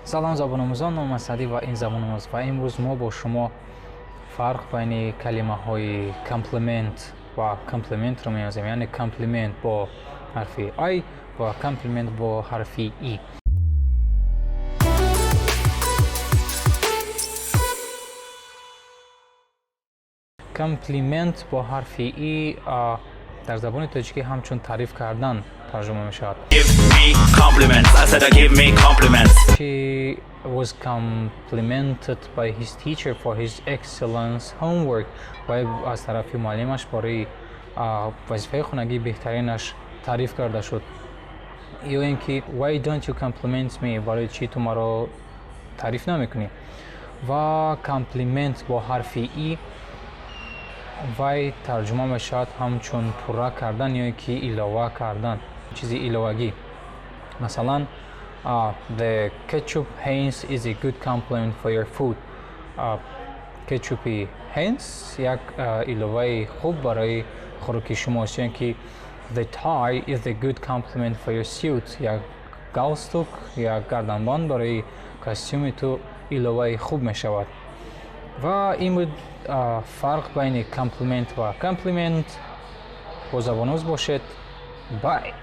Салом, забономӯзон, ном Асадӣ ва ин Забономӯз ва имрӯз мо бо шумо фарқ байни калимаҳои compliment ва комплиментро меомӯзем, яъне compliment бо ҳарфи I ва compliment бо ҳарфи E. Комплимент бо ҳарфи E дар забони тоҷикӣ ҳамчун таъриф кардан тарҷума мешавад. Give me compliments. I said I give me compliments. She was complimented by his teacher for his excellence homework. Вай аз тарафи муаллимаш барои вазифаи хонагии беҳтаринаш таъриф карда шуд. Ё ин ки why don't you compliment me? Барои чӣ ту маро таъриф намекунӣ? Ва complement бо ҳарфи E вай тарҷума мешавад ҳамчун пурра кардан ё ки илова кардан, чизи иловагӣ. Масалан, the ketchup Heinz is a good complement for your food. Кетчупи Heinz як иловаи хуб барои хӯроки шумост. Ё ки the tie is a good complement for your suit. Як галстук, як гарданбанд барои костюми ту иловаи хуб мешавад. Ва ин буд фарқ байни compliment ва комплимент. Бо Забономӯз бошед. Bye.